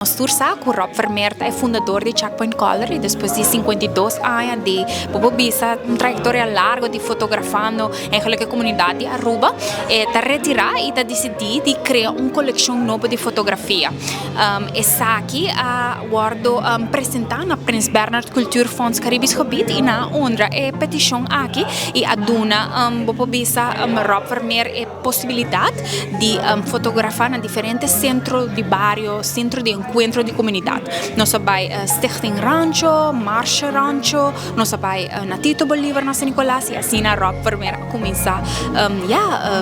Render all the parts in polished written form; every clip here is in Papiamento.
Nos tur sa cu Rob Vermeer ta e fundador di Checkpoint Color y despues di 52 aña di bo por bisa un trayectoria largo di fotografando eigenlijk e comunidad di Aruba, e ta retira y ta dicidi di crea un coleccion nobo di fotografia. Esaki a wordo presenta na Prins Bernhard Cultuurfonds Caribisch Gebied y nan a honra e peticion aki y a duna bo por bisa Rob Vermeer e posibilidat di fotografa na diferente sentro di bario, sentro di enkuentro di komunidat. Nos a bai Stichting Rancho, Marshe Rancho, nos a bai na Tito Bolivar na San Nicolas i asina Rob Vermeer a kuminsá ya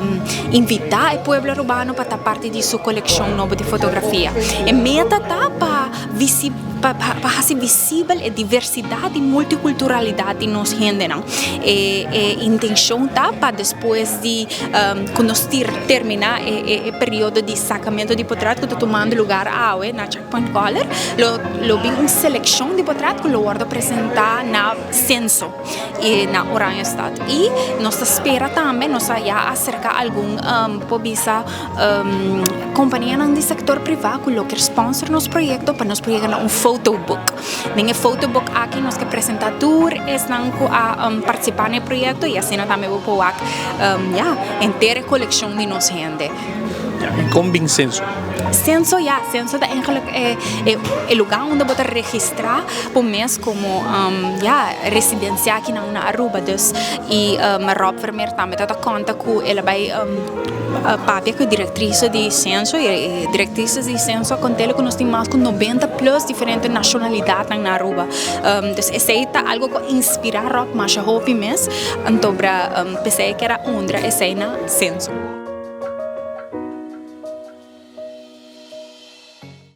invitá e pueblo arubano pa ta parti di su kolekshon nobo di fotografia. E meta ta pa pa hasi visibel e diversidat i multikulturalidat di nos hendenan. E e intenshon ta pa despues di ku nos terminá e e periodo di sakamentu di potret ku ta tumando lugar awe na Checkpoint Color, lo lo bin un selekshon di potret ku lo wòrdu presentá na Senso i na Oranjestad. I nos ta spera tambe, nos a ya aserká algun por bisa kompanianan di sektor privá ku lo kier sponsor nos proyekto pa nos por yega na un fotobook. Den e fotobook aki nos ke presentá tur esnan ku a partisipá na e proyekto i asina tambe bo por wak ya henter e kolekshon di nos hende. Ya, i kon bin Senso? Senso, ya, Senso ta eigenlijk e e lugá unda bo ta registrá bo mes komo ya residensia aki nan na Aruba. Dus i Rob Vermeer tambe ta ta konta ku el a bai papia ku e direktrise di Senso i e direktrise di Senso a kont'el ku nos tin mas ku 90 plus diferente nashonalidatnan na Aruba. Dus esei ta algu ku a inspirá Rob masha hopi mes, anto bra p'esei e kier a honra esei na Senso.